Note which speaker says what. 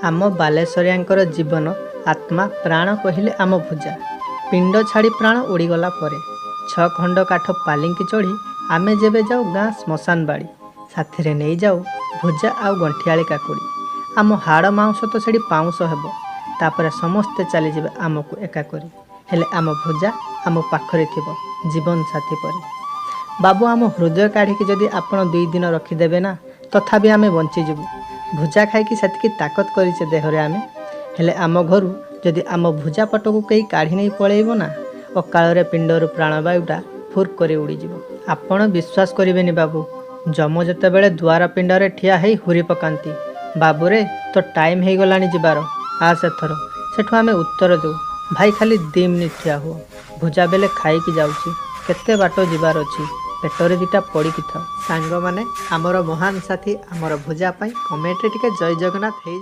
Speaker 1: ଆମ ବାଲେଶ୍ୱରିଆଙ୍କର ଜୀବନ, ଆତ୍ମା, ପ୍ରାଣ କହିଲେ ଆମ ଭୁଜା। ପିଣ୍ଡ ଛାଡ଼ି ପ୍ରାଣ ଉଡ଼ିଗଲା ପରେ ଛଅ ଖଣ୍ଡ କାଠ ପାଲିଙ୍କି ଚଢ଼ି ଆମେ ଯେବେ ଯାଉ ଗାଁ ଶ୍ମଶାନ ବାଡ଼ି, ସାଥିରେ ନେଇଯାଉ ଭୁଜା ଆଉ ଗଣ୍ଠିଆଳି କାକୁଡ଼ି। ଆମ ହାଡ଼ ମାଉଁସ ତ ସେଠି ପାଉଁଶ ହେବ, ତାପରେ ସମସ୍ତେ ଚାଲିଯିବେ ଆମକୁ ଏକା କରି, ହେଲେ ଆମ ଭୁଜା ଆମ ପାଖରେ ଥିବ ଜୀବନ ସାଥୀ ପରି। ବାବୁ, ଆମ ହୃଦୟ କାଢ଼ିକି ଯଦି ଆପଣ 2 ଦିନ ରଖିଦେବେ ନା, ତଥାପି ଆମେ ବଞ୍ଚିଯିବୁ। ଭୁଜା ଖାଇକି ସେତିକି ତାକତ କରିଛେ ଦେହରେ ଆମେ। ହେଲେ ଆମ ଘରୁ ଯଦି ଆମ ଭୁଜା ପଟକୁ କେହି କାଢ଼ି ନେଇ ପଳେଇବ ନା, ଅକାଳରେ ପିଣ୍ଡରୁ ପ୍ରାଣବାୟୁଟା ଫୁର୍ କରି ଉଡ଼ିଯିବ। ଆପଣ ବିଶ୍ୱାସ କରିବେନି ବାବୁ, ଯମ ଯେତେବେଳେ ଦୁଆର ପିଣ୍ଡରେ ଠିଆ ହେଇ ହୁରି ପକାନ୍ତି, "ବାବୁରେ, ତୋ ଟାଇମ୍ ହେଇଗଲାଣି ଯିବାର, ଆସ ଏଥର।" ସେଠୁ ଆମେ ଉତ୍ତର ଦେଉ, "ଭାଇ, ଖାଲି 2 ମିନିଟ୍ ଠିଆ ହୁଅ, ଭୁଜା ବେଲେ ଖାଇକି ଯାଉଛି, କେତେ ବାଟ ଯିବାର ଅଛି, ପେଟରେ ଦିଟା ପଡ଼ିକି ଥାଉ।" ସାଙ୍ଗମାନେ, ଆମର ମହାନ ସାଥୀ ଆମର ଭୁଜା ପାଇଁ କମେଣ୍ଟରେ ଟିକେ ଜୟ ଜଗନ୍ନାଥ ହେଇ